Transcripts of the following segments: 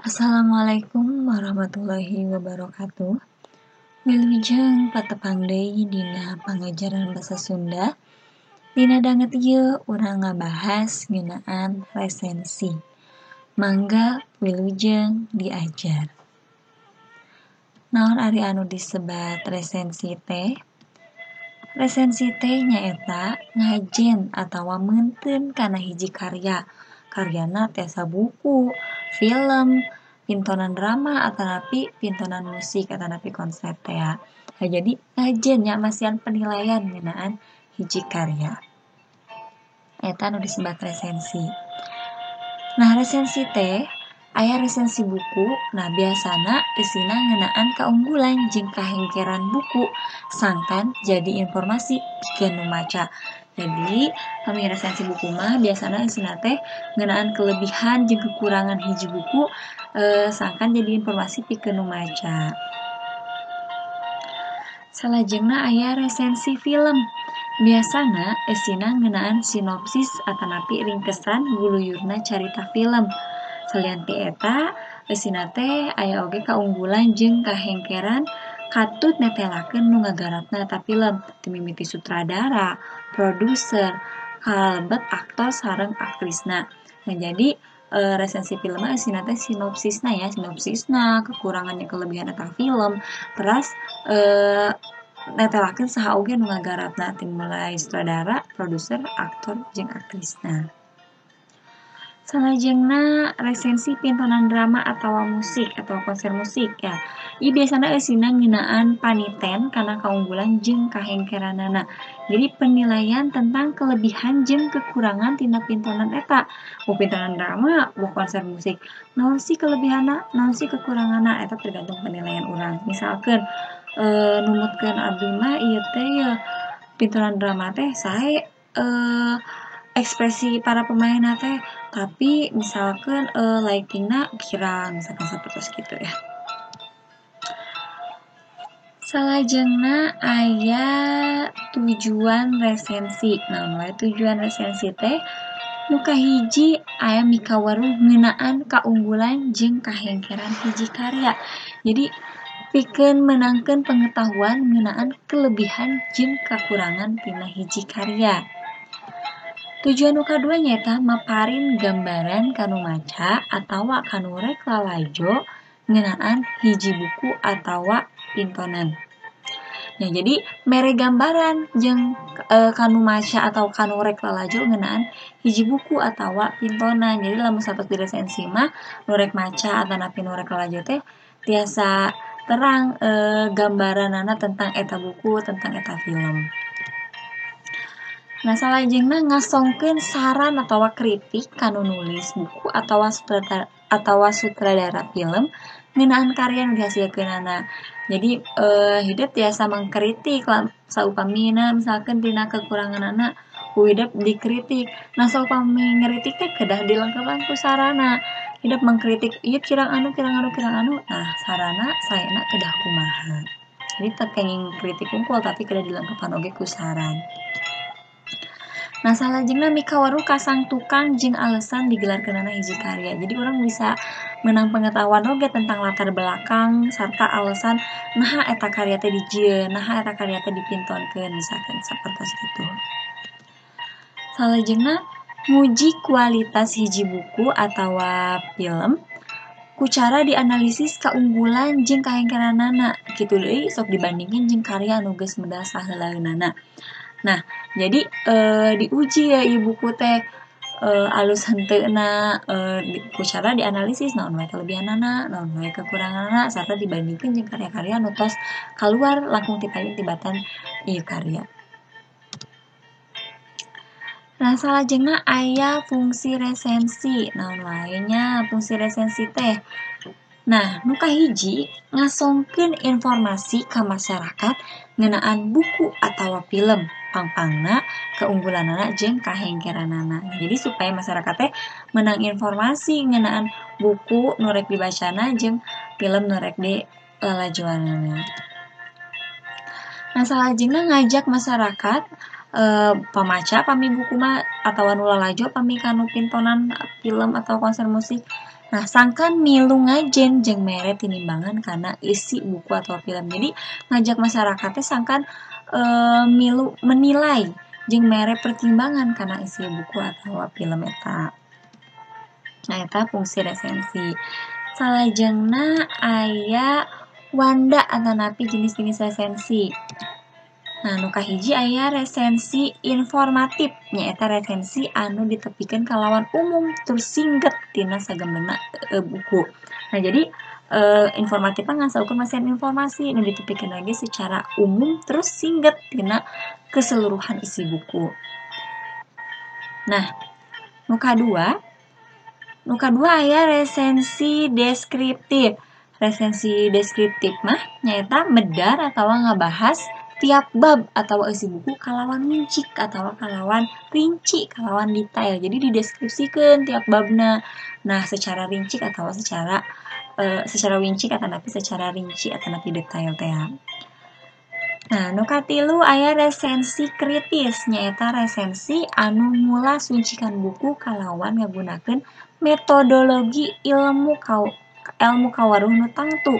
Assalamualaikum warahmatullahi wabarakatuh. Wilujeng patepang deui dina pangajaran basa Sunda. Dina danget ieu urang ngabahas ngeunaan resensi. Mangga wilujeng diajar. Naon ari anu disebat resensi teh? Resensi teh nyaeta ngajen atawa meunteun kana hiji karya. Karyana tiasa buku, film, pintonan drama atanapi pintonan musik atanapi konser teh. Nah, jadi ngajen nya masihan penilaian ngeunaan hiji karya. Eta anu disebat resensi. Nah, resensi teh aya resensi buku. Nah, biasana isina ngeunaan kaunggulan jeung kahengkeran buku sangkan jadi informasi pikeun nu maca. Jadi, kami resensi buku mah biasana isina teh ngeunaan kelebihan jeung kekurangan hiji buku sangkan jadi informasi pikeun nu maca. Salajengna aya resensi film. Biasana isina ngeunaan sinopsis atanapi ringkesan guluyurna carita film. Salian ti eta, isina teh aya oge kaunggulan jeung kahengkeran katut netelakeun nu ngagarapna eta film, ti mimiti sutradara, produser, kalebet aktor sareng aktrisna. Nah, jadi resensi film mah isina teh sinopsisna ya, sinopsisna, kekurangan jeung kelebihan eta film, teras netelakeun saha oge nu ngagarapna ti mulai sutradara, produser, aktor jeung aktrisna. Salajengna resensi pintonan drama atawa musik atau konser musik ya. Ieu biasana eusina ngeunaan paniten kana kaunggulan jeung kahengkeranana. Jadi penilaian tentang kelebihan jeung kekurangan tina pintonan eta. Boh pintonan drama, boh konser musik. Naon sih kelebihanna, naon sih kekuranganna, eta tergantung penilaian urang. Misalkeun numutkeun abdi mah ieu teh ya pintonan drama teh sae ekspresi para pemainna teh, tapi misalkan lightingna kirang, misalkan sapertos kitu ya. Salajengna aya tujuan resensi. Naon wae tujuan resensi teh? Nu kahiji aya mikaweruh ngeunaan kaunggulan jeung kahengkeran hiji karya. Jadi pikeun meunangkeun pengetahuan ngeunaan kelebihan jeung kakurangan tina hiji karya. Tujuan nu kadua nyaeta maparin gambaran kanu maca atawa kanu rek lalajo ngeunaan hiji buku atawa pintonan. Nah, jadi mere gambaran jeung kanu maca atau kanu rek lalajo ngeunaan hiji buku atawa pintonan. Jadi lamun satos diresensi mah nu rek maca atanapi nu rek lalajo teh tiasa terang gambaranana tentang eta buku, tentang eta film. Nah, salajengna ngasongkeun saran atawa kritik kanu nulis buku atawa sutradara film ngeunaan karya nu dihasilkeunana. Jadi hidep tiasa mengkritik saupamina misalkeun dina kekuranganana ku hidep dikritik. Nah, saupami ngritik teh kedah dilengkepan ku sarana. Hidep mengkritik ieu kirang anu kirang anu kirang anu. Nah, sarana saena kedah kumaha. Jadi teu kenging kritik unggul tapi kedah dilengkepan oge ku saran. Nah, salajengna mikaweruh kasang tukang jeung alasan digelarkeunana hiji karya. Jadi urang bisa menang pengetahuan oge tentang latar belakang sarta alasan naha eta karya teh dijieun, naha eta karya teh dipintonkeun, misalkan sapertos kitu. Salajengna nguji kualitas hiji buku atawa film ku cara dianalisis kaunggulan jeung kahengkeranana. Kitu deui sok dibandingkeun jeung karya anu geus medal saheulaeunana. Nah, jadi diuji ya ieu buku teh alus henteuna ku cara dianalisis naon wae kelebihanana, naon wae kekuranganana sarta dibandingkeun jeung karya-karya nu tos kaluar langkung tipayun tibatan ieu karya. Nah, salajengna aya fungsi resensi. Naon wae nya fungsi resensi teh? Nah, nu kahiji ngasongkeun informasi ka masyarakat ngeunaan buku atawa film, pangpangna, keunggulanana jeung kahengkeranana. Jadi supaya masyarakat teh menang informasi ngeunaan buku nu rek dibacana jeung film nu rek dilalajoanana. Nah, salajengna ngajak masyarakat pamaca pami buku mah atawa nu lalajo pami kanu pintonan film atau konser musik Nah, sangkan milu ngajen jeung mere tinimbangan kana isi buku atau film. Jadi ngajak masyarakatnya sangkan milu menilai jeung mere pertimbangan kana isi buku atau film eta. Nah, eta fungsi resensi. Salajengna aya wanda atanapi jenis-jenis resensi. Nah, nu kahiji aya resensi informatif, nyaeta resensi anu ditepikeun kalawan umum tur singget tina sagemblengna buku. Nah, jadi informatif mah ngan saukur masihan informasi nu ditepikeun lagi secara umum terus singget tina keseluruhan isi buku. Nah, nu kadua aya resensi deskriptif. Resensi deskriptif mah nyaeta medar atawa ngabahas tiap bab atau isi buku kalawan wincik atau kalawan rinci, kalawan detail. Jadi dideskripsikeun tiap babna. Nah, secara rinci atau secara wincik atanapi secara rinci atanapi detail teh. Nah, nu katilu aya resensi kritis, nyaeta resensi anu ngulas wincikan buku kalawan ngagunakeun metodologi ilmu kawaruh nu tangtu.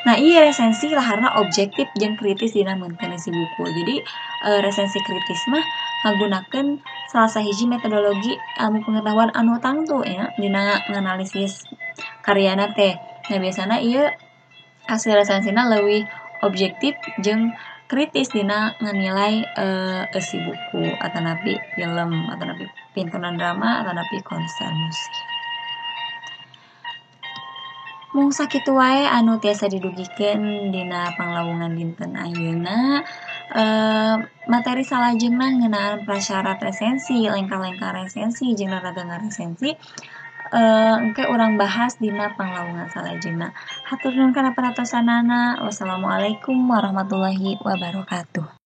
Nah, ieu resensi laharna objektif jeung kritis dina meunteun isi buku. Jadi, resensi kritis mah ngagunakeun salah sahiji metodologi ilmu pengetahuan anu tangtu ya dina nganalisis karyana teh. Nah, biasana ieu hasil resensina leuwih objektif jeung kritis dina nganilai isi buku atanapi film atanapi pintunan drama atanapi konser musik. Mung sakitu wae anu tiasa didugikeun dina panglawungan dinten ayeuna. Materi salajengna ngeunaan prasyarat resensi, lengkah-lengkah resensi jeung raraga resensi engke urang bahas dina panglawungan salajengna. Hatur nuhun kana perhatosanana. Wassalamualaikum warahmatullahi wabarakatuh.